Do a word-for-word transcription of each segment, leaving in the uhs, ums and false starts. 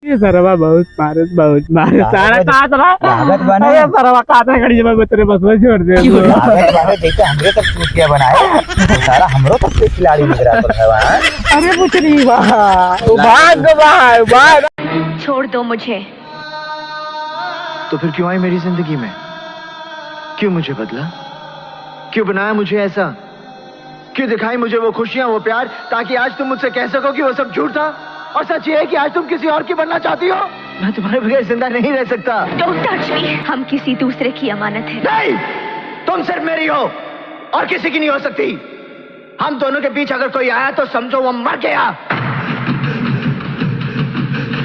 ये सरवा बहुत मारत, बहुत मारत। लागत सारा बा, काट रहा। लागत बा ना। अरे सरवा काट रहा, गाड़ी जब बतरे बस में छोड़ दे। लागत बा ना, देखते हमरे तक चूतिया बनाए। सारा हमरो तक से खिलाड़ी निकला तो है वहाँ। अरे कुछ नहीं बा। भाग बा, भाग। छोड़ दो मुझे। तो फिर क्यों आई मेरी जिंदगी में? क्यों मुझे बदला? क्यों बनाया मुझे ऐसा? क्यों दिखाई मुझे वो खुशियां, वो प्यार, ताकि आज तुम मुझसे कह सको कि वो सब झूठ था? और सच ये है कि आज तुम किसी और की बनना चाहती हो। मैं तुम्हारे बगैर जिंदा नहीं रह सकता। Don't touch me। हम किसी दूसरे की अमानत हैं। नहीं, तुम सिर्फ मेरी हो और किसी की नहीं हो सकती। हम दोनों के बीच अगर कोई आया तो समझो वो मर गया।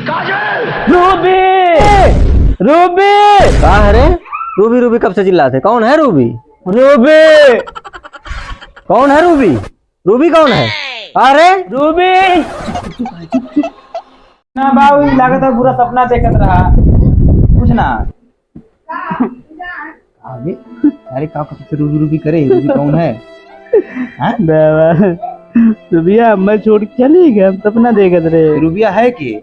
काजल! रूबी! रूबी! का है रे? रूबी, रूबी कब से चिल्लाते? कौन है रूबी? रूबी! कौन है रूबी? रूबी कौन है? अरे रूबी! ना बाबू, लागत है पूरा सपना देखत रहा। कुछ ना। अबे, अरे का कब से रूबी रूबी करे? रूबी कौन है? हाँ? बाबा, रूबिया हमें छोड़ के चली गई, हम सपना देखत रहे। रूबिया है के?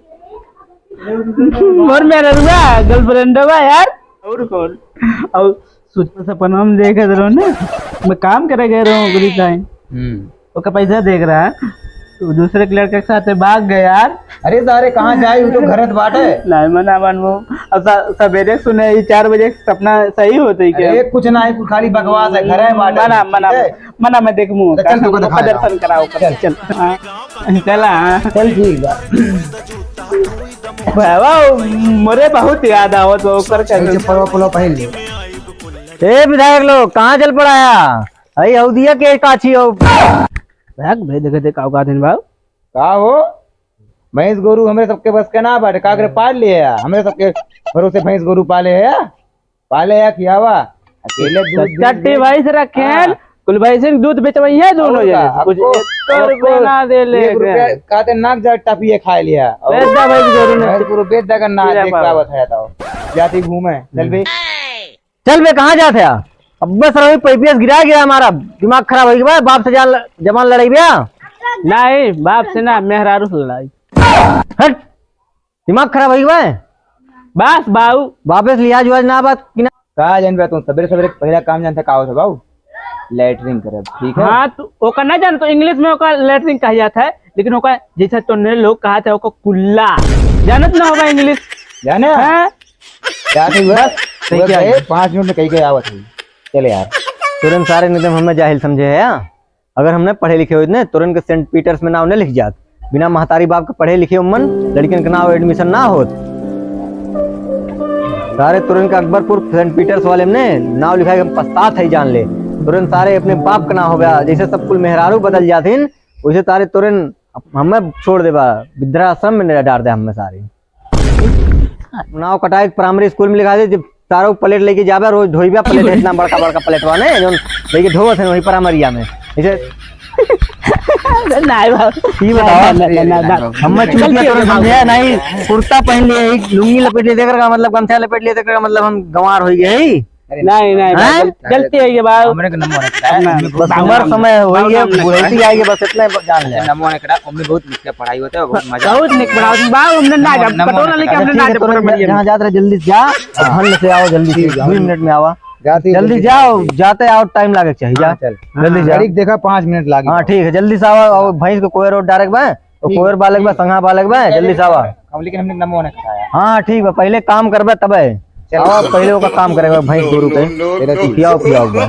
और मेरा रूबा girlfriend बा यार। और कौन? और सुबह सपनवा में देखत रहो ना, मैं काम करे गए रहो ओकरी ताई। हम्म। ओकर पैसा देख रहा है, तो दूसरे के लड़के के साथ भाग गए यार। अरे सारे कहाँ जाए, वो तो घर बाटे। नहीं मना मानबो। अब स-, सवेरे सुने ई चार बजे सपना सही होते ही क्या? अरे कुछ ना है, कुछ खाली बकवास है, घर है बाटे। मना, मना, ठीक है? मना, मैं देखमू। तो चल, तुमको दिखा दर्शन कराओ, चल। चल, हाँ। चला, हाँ। चल ठीक बा। बाबा, मोरे बहुत याद आवत बा, ओकर का ऐसे पलो पलो पहन ले। ए विधायक लोग, कहाँ चल पड़ा है? अई हौदिया के काछी हो। भाग बे, देखे दे का औकात है बाबू। का हो? भैंस गोरू हमरे सबके बस के ना बाटे, का करे पाल लिए है? हमरे सबके भरोसे भैंस गोरू पाले है, पाले है, खियावा। अकेले दूध तो चट्टी भैंस रखे हैं, हाँ। कुल भैंस दूध बेचवई है दोनों और जने का? से। कुछ हमको, एक रुपया हमको ना दे ले एक रुपया के। खाते नाक जा टपिए खा लिया। और बेच दा भैंस गोरू ने। भैंस गोरू बेच दा, अगर ना पीला देख बाबा। पावत है तो जाती घूमे। चल बे। चल बे, कहाँ जात है? अब्बे सरवा पैपियस गिरा गिरा हमारा, दिमाग खराब होइ गया। बाप से जान ल-, जबान लड़ाई बे। नहीं, बाप से ना, मेहरारू से लड़ाई। हट, दिमाग खराब होइ गया। बस बाऊ। बापे से लिहाज उहाज ना बात कि ना। का जान बे तू, सबेरे सबेरे पहला काम जानता का होता बाऊ? लैट्रिन करब, ठीक है? हाँ, तू ओकर ना जान, तो इंग्लिश में ओकर लैट्रिन कहा जाता है, लेकिन ओकर जैसे तो ने लोग कहा था ओकर कुल्ला, जानत ना होगा इंग्लिश। जाने? हाँ? क्या कही हुआ? बस, सही क्या है? पाँच मिनट में कही के आवत है। चले यार। तुरंत सारे निदम हमें जाहिल समझे है, हाँ? अगर हम न पढ़े लिखे होइत न, तुरंत के सेंट पीटर्स में नाव न लिख जात। बिना महतारी बाप के पढ़े लिखे उमन लड़कियन के नाव एडमिशन ना होत। सारे तुरंत के अकबरपुर सेंट पीटर्स वाले में न नाव लिखाए के हम पछतात है, जान ले। तुरंत सारे अपने बाप के नाव हो गया, जैसे सब कुल मेहरारू बदल जाथिन, वैसे सारे तुरंत हमें छोड़ देबा, वृद्धाश्रम में डाल दे हमें सारे। नाव कटाए के प्राइमरी स्कूल में लिखा दे, जब तारो प्लेट लेके जाबे, रोज धोइबे प्लेट, इतना बड़का बड़का प्लेटवा ने, जौन लेके धोवत है वही प्राइमरिया में। इसे नहीं बाबू। ई बताओ, नहीं, नहीं, नहीं, नहीं। हम चूतिया तोरे समझे नहीं, कुर्ता पहन लिए, एक लुंगी लपेट लिए, देख रहा मतलब गमछा लपेट लिए, देख रहा मतलब हम गंवार हो गए ही। नहीं, नहीं, हैं? गल-, गलती है ये बाबू। हमरे के नंबर है, ना, बस उम्र समय हो गई है, बुढ़ौती आई है, बस इतना जान ले। नमो एकरा, मम्मी बहुत लिख के पढ़ाई होता है, बहुत मजा बहुत निक पढ़ाई होता है। बाबू, हमने ना नमो, जब नमो कटोरा लेके हमने ना जब पढ़ाई है। जहाँ जात रहे, जल्दी से जा, और हाँ। फल से आओ, जल्दी से, ठीक है। दो मिनट में आवा। जाते ही जल्दी जल्दी जाओ, जाते आओ, टाइम लागे के चाहिए, जा। हाँ, चल। जल्दी जा। घड़ी देखा, पाँच मिनट लागे। हाँ, ठीक है, जल्दी से आवा, और भैंस को कोयर और डायरेक्ट बा, तो ठीक है। कोयर बालक बा, संघा बालक बा, जल्दी से आवा। हम, लेकिन हमने नमो ना खाया। हाँ, ठीक बा, पहले काम करबे तबे। चल। आवा, पहले ओका काम करेगा भैंस गोरू पे। तेरा चीज। खियाओ, खियाओ बा।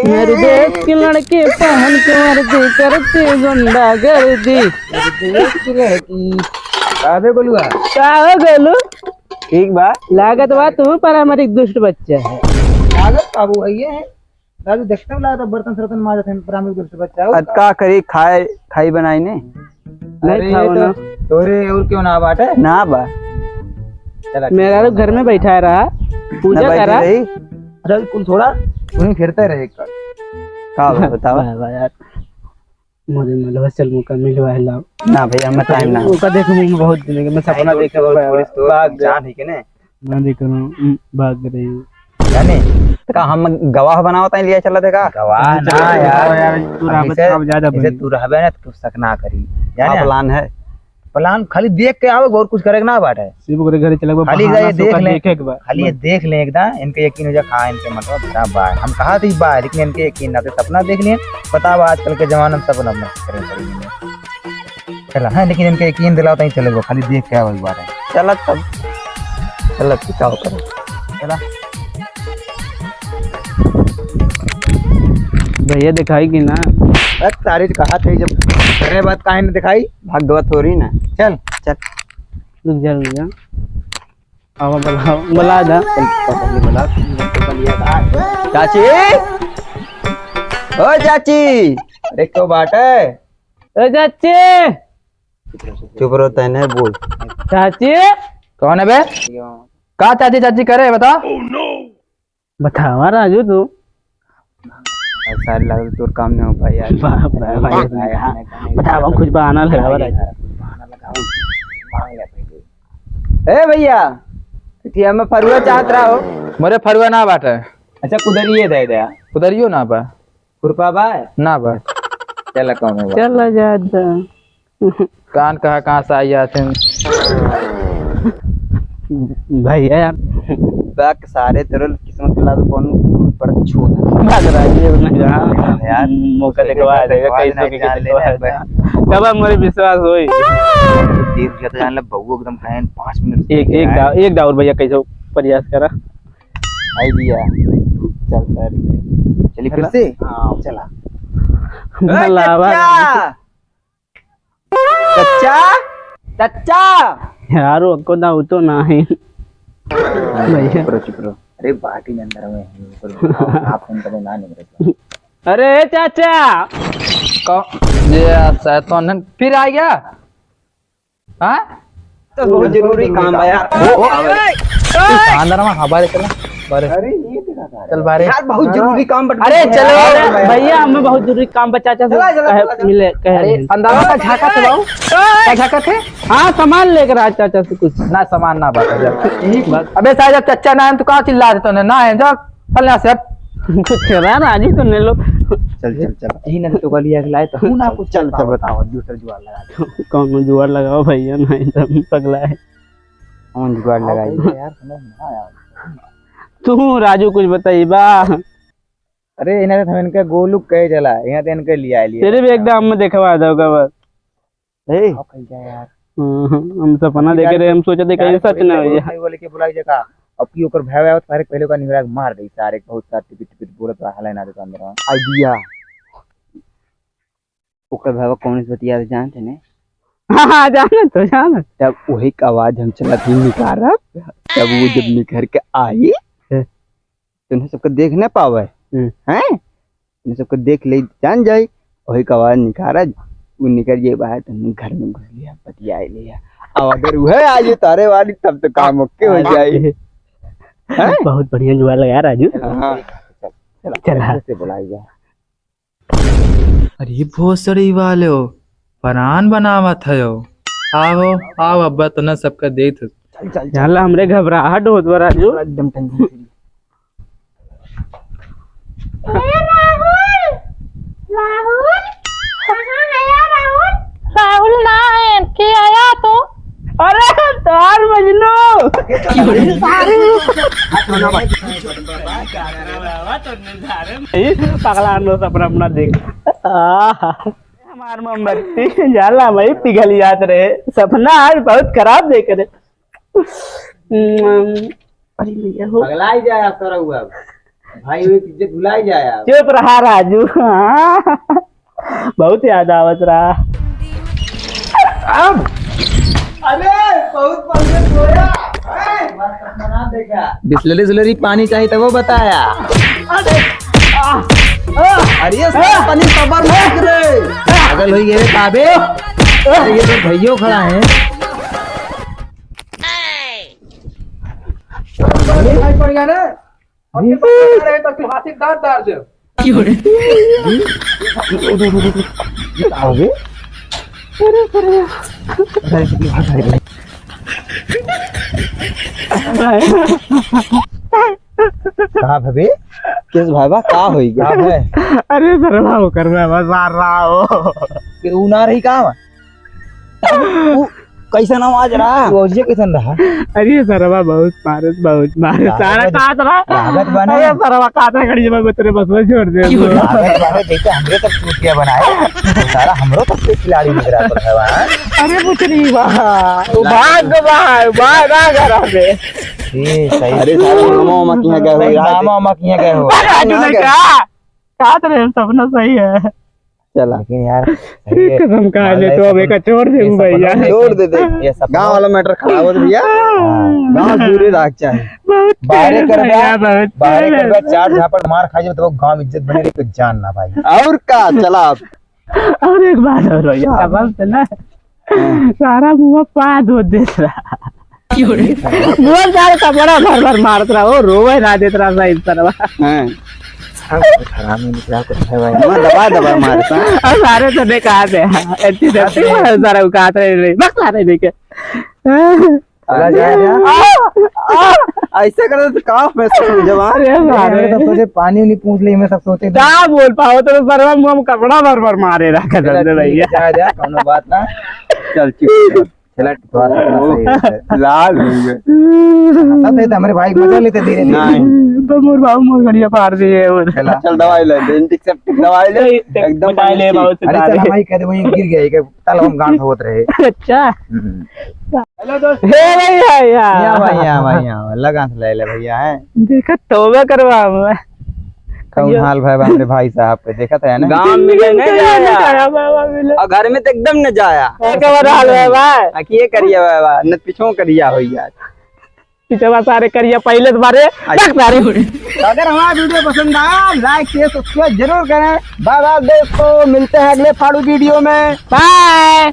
मेरे देश के लड़के पहन के वर्दी करते गुंडागर्दी। मेरे देश की लड़की। का बे गोलुआ? का हो गोलू? ठीक बा। लागत बा तू पारंपरिक दुष्ट बच्चा है। लागत बाबू, ये है। राजू, देखते हो, लागत बर्तन सर्तन माजत हैं, प्राइमरी स्कूल से बच्चा हो। अब का करी, खाए, खाई बनाई ने। नहीं अरे, खाओ तो ना। तोरे और क्यों ना बाटे? ना बा। चला, ठीक मेरा है। तो घर में बैठा रहा, पूजा ना बैठे करा। रही। अरे, कुल थोड़ा वहीं फिरते रहे एक बार। का बा, बताओ। वाह, वाह यार। मुझे मिलवा, चल, मौका मिलवा है, लाओ। ना भैया, हमें टाइम ना। ओका देख, मैं बहुत दिन के, मैं सपना देखे, बाग जान है कि नहीं? मैं देख रहा हूँ, हम्म, भाग रही हूँ। जाने, तो का हम गवाह बनावत हैं, लिया चला देखा? गवाह ना यार, यार, तू रहबे इसे, तो ज्यादा इसे बनी। तू रहबे ना, तो कुछ शक ना करी। जाने? का प्लान है? Plan खाली देख के आवे, और कुछ करे के ना बाटे। सिर्फ ओकरे घरे चले के बा, खाली बहाना ये से देख ओकर ले, देखे के बा। खाली ये देख ले एकदम, इनके यकीन हो जा, कहाँ इनके मतलब क्या बा। हम कहा थी बा, लेकिन इनके यकीन ना, तो सपना देख लिए, पता बा आजकल के जमाना में सपना अपना करे पड़ी। चला, हाँ, लेकिन इनके यकीन दिलाओ, तहीं चले गो, खाली देख के आवे एक बार। चला तब, चला, ठीक है, ओकर। चला। भैया दिखाई कि ना? बस सारे कहा थे, जब करे बात काहे न दिखाई? भाग गवा थोड़ी ना। चल। चल। रुक जा, रुक जा। आवा, बुलाओ, बुला दा। चल, पकड़ ले, बुला। चाची, ओ चाची। अरे, क्यों बाटे? ए चाची! चुप रहो, तैने बोल। चाची! कौन है बे? का चाची चाची करे, बता? बतावा राजू तू। अब सारे लागल तोर काम न हो पाई यार। बाप रे, भाई, भाई, भाई, हाँ। भाई, बतावा, कुछ बहाना लगावा राजू। ए भैया, कि हमें फरुआ चाहत रहा हो? मोरे फरुआ ना बाटे। अच्छा, कुदरिये दे दे। कुदरियो ना बा। खुरपा बा? ना बा। चला, कौनो बात चला नहीं। जा, जा। कान कहाँ, कहाँ से आई जाते हैं। भैया यार। बक सारे तेरे किस्मत के लाल कौन पर छूत। भाग रहा है, ये नहीं रहा। यार, मौका देखवा देगा, देखवा कैसे देना, के जान देखवा लेना। देगा। कब मोरे विश्वास होई? तीर के तो जान ले, बहू एकदम कहें पाँच मिनट से एक, एक आए। दाव, एक दाव और भैया, कैसे प्रयास करा? Idea। चलता है। चलिए फिर चला। से? हाँ, चला। ए, भला बा। चच्चा! चच्चा! चच्चा! यार, वो को ना, वो तो ना है। भैया। चुप रहो, चुप रहो। अरे, बाटी में अंदर में है, ऊपर में। आप फोन करो, ना निकल। अरे, चाचा! कौ-, ये शैतान है, फिर आ गया? हाँ? तो बहुत जरूरी काम बा यार। ओ, ओ, ए, ए, ए, अंदर में हवा लेकर ना, बारे। अरे, ये देखा था। चल बारे। यार, बहुत जरूरी काम बा। अरे, चलो, अरे, भैया, हमें बहुत जरूरी काम बा, चाचा से चला, चला, कहे, चला, चला। मिले, कहे अरे, रहे। अंदर में का झाका थे बाबू? का झाका थे? हाँ, सामान लेकर आए चाचा से कुछ। ना, सामान ना बात है, जब। यही बात। अबे, साहब, जब चाचा ना है, तो का चिल्ला देते हैं? ना है, जब। फलना से हट। कुछ करा राजू तूने लोग। चल, चल, चल। यही ना तो गली एक लाए तो। तू ना कुछ चल, चल, बताओ, दूसरा जुगाड़ लगा दे। कौनो जुगाड़ लगाओ भैया, नहीं तो हम पगला है। कौन जुगाड़ लगाई? यार, समझ ना आया। तू राजू कुछ बताई बा। अरे, इन्हें तो हम इनका गोलू कहे चला, इन्हें तो इनके लिए आए लिए। सिर्फ एक दाम में देखवा दो बस। ए। का कइल जाए यार? हम्म, हम सपना देखे रहे, हम सोचे थे कहीं सच ना हो जाए। बोले के बुलाई जगह, अब की ओकर भय आवत, सारे पहले का निहरा के मार दे, सारे बहुत सार टिपिट टिपिट बोलत रहा, हले ना देता अंदर। Idea। ओकर भयवा कौन से बतिया जानते ने? हाँ, हाँ, जानत तो, जानत। तब वही का आवाज हम चला थी निकारब, तब वो जब निकर के आई, हैं? तो उन्हें सबके देख न पावे, हम्म। हैं? उन्हें सबके देख ले, जान जाई, वही का आवाज निकारज, वो निकर जे बाहर, तो हम घर में घुस लिया, बतिया लिया। अब अगर वह आ जाए तारे वाली, तब तो काम OK हो जाए। हैं? बहुत बढ़िया जुगाड़ लगा राजू। हाँ। चला। चला। से बुलाई जा। अरे भोसड़ी वालो, परान बनावत हयो। आओ, आओ अब्बा, तो ना सबका देत हो। चल, चल, चल। जाला हमरे घबराहट होत बा राजू। एकदम tension free। ए राहुल, राहुल, कहाँ है यार राहुल? राहुल ना है, के आया तो? अरे तार मजनू। ए, पगला हम लोग अपना, अपना देख। आह, हमार मोमबत्ती जाला भाई पिघल जात रहे। सपना आज बहुत खराब देख रहे। अरे भैया हो। पगलाई जाए आप सारा हुआ। भाई हुए की इज्जत भुलाई जाए आप। चुप रहा राजू। हाँ। बहुत याद आवत रहा। अब अरे, बहुत बढ़िया सोया। ए, बस सपना ना देखा। बिसलेरी सिलेरी पानी चाहिए तो वो बताया। अरे, आ, आ, अरे, ये साला आ, पानी सबर नहीं रे। पागल हो गए रे काबे। अरे, ये तो भैयो खड़ा है। अरे, भाई पड़ गया ना। और फिर बता रहे तो फिर हाथी दांत दार दे। क्यों रे? ये का हो गए? अरे, अरे। का भवे? किस भाई बा? का होई गया? का भवे? अरे, धरवा हो कर मैं बस आ रहा हो। फिर ऊ ना रही का? ऊ, कैसन आवाज रहा? तू ओजिया कैसन रहा? अरे सरवा बहुत मारत, बहुत मारत। लागत सारा बा-, कात रहा। लागत बा ना। अरे सरवा कात रहा, खड़ी जब बतरे बस में छोड़ दे। लागत बा ना, जैसे हमरे तक चूतिया बनाए। सारा हमरो तक से खिलाड़ी निकला तो है वहाँ। अरे पुछरी बा, वो भाग बा, भाग आ घर में। ए, सही। अरे सारा मामा, मामा किहाँ गए हो सही, यार? मामा, मामा किहाँ गए हो? अरे आज ना गए। का? कात रहे, सपना सही है। चला। लेकिन यार, सही है। कसम खा ले, तो अब एका छोड़ दे, ये सपना भैया। नहीं छोड़ दे, देख। ये सपना गाँव वाला matter खराब होत भैया। हाँ। गाँव दूरे रख चाहे। बहुत बाहरे तेज कर है बा, यार, बहुत बाहरे तेज कर बा, है। चार झापड़ मार खा जाए, तो गाँव इज्जत बने रही, तो जान ना भाई। और का, चला अब। और एक बात और भैया, हाँ। कसम से ना, हाँ। सारा मुँह पाद हो देत रहा। बोल सारे कपड़ा भर भर मारत रहा, हो रोवे ना देत रहा सही तरह। हाँ। हाँ, कुछ हरामी निकला, कुछ है भाई। हाँ, दबा दबा मारता। और सारे तो ने कहा थे, एंटी सेप्टिक है, सारा उकात रहे, बस सारे देखे। चला जाए ना। ऐसा करे तो का मैं समझवा? अरे नहीं, सारे। हमें तो सोचे पानी उनी पूछ ले, मैं सब सोचे थे। का बोल पाओ तो सरवा मुँह में कपड़ा भर भर मारे रहा चला, कसम से ठीक है, भैया। जा, जा, कौनो बात ना। चल, चुप कर। चला, ठीक है, सही है। लाल हो गए। सब थे तो हमारे भाई मजा लेते धीरे धीरे। नहीं। तो मोर बाबू मोर गड़िया फाड़ दिए और चला। चल, दवाई ले, एंटीसेप्टिक दवाई ले, नहीं, एकदम बचा ले, पानी बहुत अरे, चला भाई, कह दे, वहीं गिर गया, एक ताल हम गांठ होत रहे। अच्छा। हम्म। हेलो दोस्त। हे भैया, या। या भाई, या भाई, या भाई, लगा से ले ले भैया, हैं। देखा, तौबा करवा हम। कौन हाल भाई, बाप रे भाई साहब के, देखत है ना? गाँव में नहीं जाया। जाया, बाबा मिले। और घर में तो एकदम न जाया। का बड़ा हाल है भाई? आ, के करिया बाबा, न पीछो करिया हो यार। पीछे बा सारे करिया पहले से बारे। अच्छा। देख सारे। तो अगर हमारा video पसंद आया, like, share, subscribe जरूर करें। Bye bye दोस्तों, मिलते हैं अगले फाड़ू video में। Bye।